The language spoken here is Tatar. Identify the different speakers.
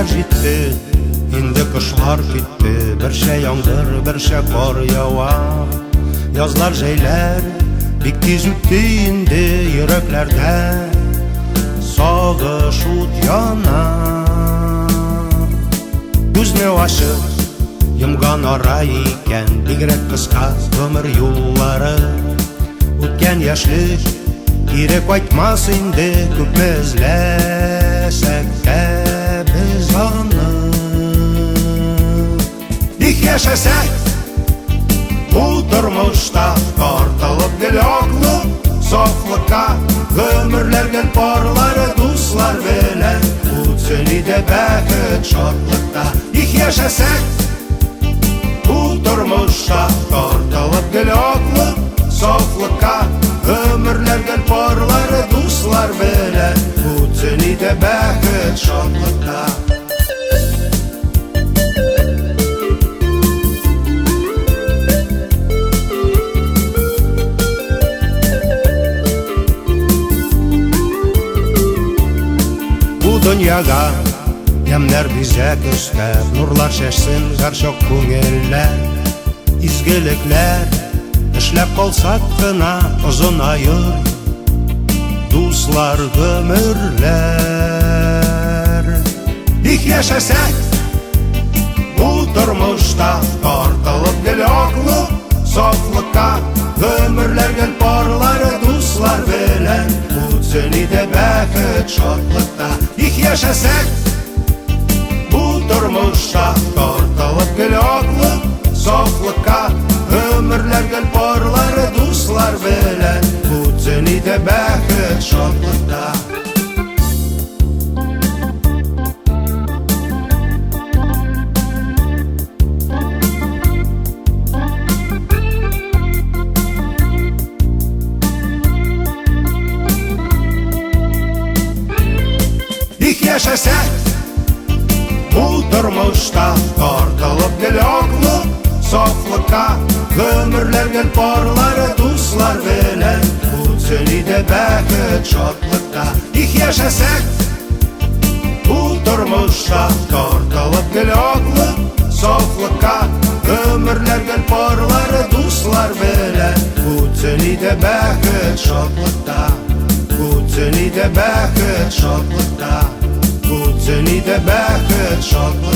Speaker 1: Җәйләр җитте, инде кышлар китте, берчә яңгыр, берчә кар ява. Язлар, җәйләр бик тиз үтте инде, йөрәкләрдә сагыш ут яна. Күзне ачып йомган ара икән, бигрәк кыска гомер юллары. Үткән яшьлек кире кайтмас инде, күпме эзләсәк тә без аны. Их, яшәсәк бу тормышта, тартылып гел аклык, сафлыкка, гомерләр гел парлары дуслар белән үтсен иде бәхет, шатлыкта. Их, яшәсәк бу тормышта, тартылып гел аклык, сафлыкка, гомерләр гел парлары дуслар белән үтсен иде бәхет, шатлыкта. Бу дөньяга ямьнәр бизәк өстәп, нурлар чәчсен һәрчак күңелләр. Изгелекләр эшләп калсак кына озынаер дуслар гомерләр. Их, яшәсәк бу тормышта, тартылып гел аклык, сафлыкка, гомерләр гел парлары дуслар белән үтсен иде бәхет, шатлыкта. Их, яшәсәк бу тормышта, тартылып гел аклык, сафлыкка, гомерләр гел парлары дуслар белән үтсен иде бәхет, шатлыкта. Их, яшәсәк бу тормышта, тартылып гел аклык, сафлыкка, гомерләр гел парлары дуслар белән үтсен иде бәхет, шатлыкта. Их, яшәсәк бу тормышта, тартылып гел аклык, сафлыкка, гомерләр гел парлары дуслар белән үтсен иде бәхет, шатлыкта. Үтсен иде бәхет, шатлыкта. Үтсен иде бәхет, шатлыкта.